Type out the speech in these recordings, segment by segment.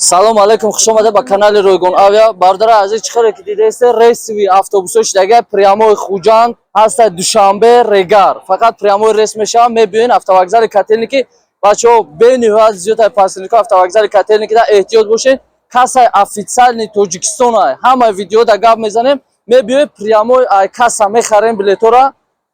Салом алейкум, хуш омада ба канали Ройгон Авиа. Бардара азиз, чӣ хеле ки дидаесте, рейсовый автобусҳо шидага прямой Хуҷанд ҳаста, Душанбе, Регар. Фақат прямой рейс мешавад, мебиёен автовокзали Котельники. Бачаҳо, бениҳоят зиёд ай посадка автовокзали Котельникида, эҳтиёт бошед. Кассаи официальный Тоҷикистон ай. Ҳама видеода гап мезанем, мебиёед, прямой ай касса мехарем билетора.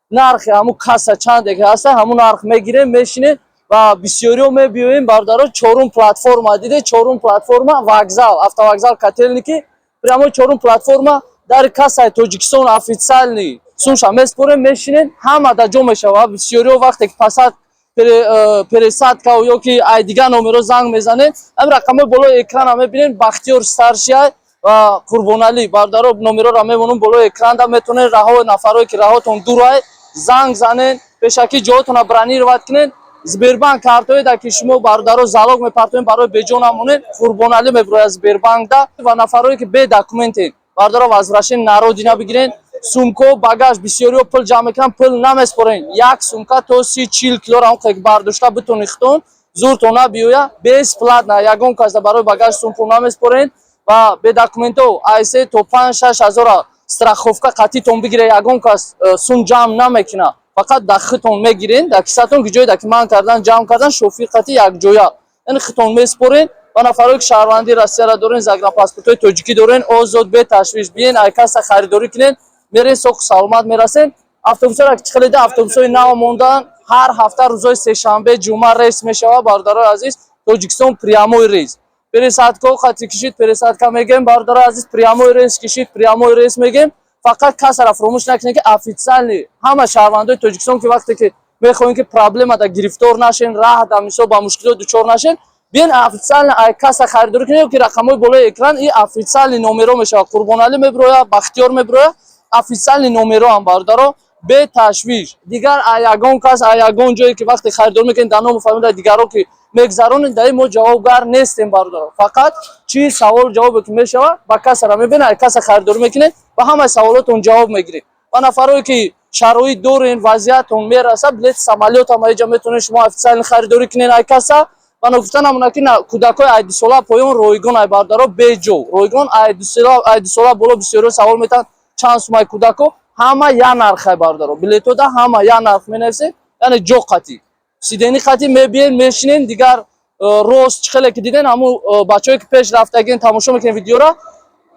Нархи ҳамун касса чанде ки ҳаста, ҳамун нарх мегирем, мешинем ва бисёриҳо мебиёем, бародаро, чорум платформа диде, чорум платформа вокзал, автовокзал Котельники, прямо чорум платформа дар кассаи Тоҷикистон официальный сумша меспорем, мешинем, ҳама да ҷо мешавад. Бисёриҳо вақте ки пасад пересадка ё ки ай дигар номеро занг мезанем, ҳамин рақамҳои болои экрана мебинем, Бахтиёр старший ва Қурбоналӣ. Бародаро, номероро мемонам болои экранда, метавонед раҳо, нафарое ки раҳотон дурай, занг занен, пешакӣ ҷоотонро бронировать кунед. Сбербанк картоеда ки шумо, бародаро, залог мепартоем, барои беҷо намонед, Қурбоналӣ мебирояд Сбербанкда. Ва нафарое ки бе документен, бародаро, возвращение на родина бигирен. Сумко, багаж, бисёриҳо пул ҷамъ мекунанд, пул намеспорен. Як сумка то 30-40 килора он ки бардошта битони хитон, зуртон набиёя, бесплатно ягон каса барои багаж сум пул намеспорен. Ва бе документҳо ай 3 то 5-6 ҳазора страховка қатитон бигире, ягон кас сум ҷамъ намекунад, фақат дар хитон мегирен, дар кисатон, ки ҷое ки ман кардан, ҷамъ кардан, шофир қати якҷоя, яъне хитон меспорен. Ва нафарое ки шаҳрвандии Россияро дорен, загранпаспортҳои тоҷикӣ дорен, озод, беташвиш биен, ай касса харидорӣ кунен, мерен, соҳу саломат мерасен. Автобусҳоро чӣ хеле автобусҳои нав мондаанд, ҳар ҳафта рӯзҳои сешанбе, ҷумъа рейс мешавад. Бародарои азиз, Тоҷикистон прямой рейс. Пересадка қати кишид, пересадка мегем. Бародарои азиз, прямой рейс кишид, прямой рейс мегем. Фақат кассара фуромӯш накунед, ки официальный. Ҳама шаҳрвандои Тоҷикистон ки вақте ки мехоҳем, ки проблемада гирифтор нашен, раҳ да мисол ба мушкилот дучор нашен, биен, официально ай касса харидорӣ кунед ё ки рақамҳои болои экран, и официальный номеро мешавад. Қурбоналӣ мебирояд, Бахтиёр мебирояд, официальный номеро ҳам. Бародаро, беташвиш, дигар а ягон кас, а ягон ҷое ки вақте харидорӣ мекунед, дар ному фамилияи дигарро ки мегзаронед, дар ин мо ҷавобгар нестем. Бародаро, фақат чи саволу ҷавобе ки мешавад, ба кассара мебинед, ай касса харидорӣ мекунед ва ҳамаи саволотон ҷавоб мегиред. Ва нафарое ки шароит дорен, вазъиятон мерасад, билети самолёт ҳам аиҷа метавонед шумо официально харидорӣ кунед ай касса. Ва ногуфта намонад, ки кӯдакҳои ай 2 сола поён ройгон ай, бародаро, беҷо ройгон. Ай 2 сола боло бисёриҳо савол метаҳанд, чанд сумаи кӯдако. Ҳама як нархай, бародаро, билетода ҳама як нарх менависем, яъне ҷо қатӣ, сиденье қатӣ мебиен, мешинен. Дигар рост чӣ хеле ки диден, ҳамун бачаҳое ки пеш рафтагин, тамошо мекунем видеора,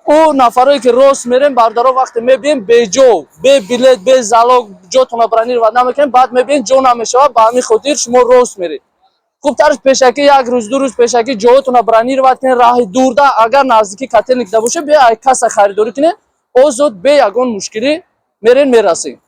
ӯ нафарое ки рост мерем, бародаро, вақте мебием, беҷо, бе билет, бе залог ҷотона бронировать намекунем, баъд мебием, ҷо намешавад. Ба ҳамин хотир шумо рост меред, хубтарш пешакӣ як рӯз, 2 рӯз пешакӣ ҷоотона бронировать кунед. Раҳи дурда, агар наздики Котельникда боша, бе ай касса харидорӣ кунед, озод, бе ягон мушкилӣ мерен, мерасем.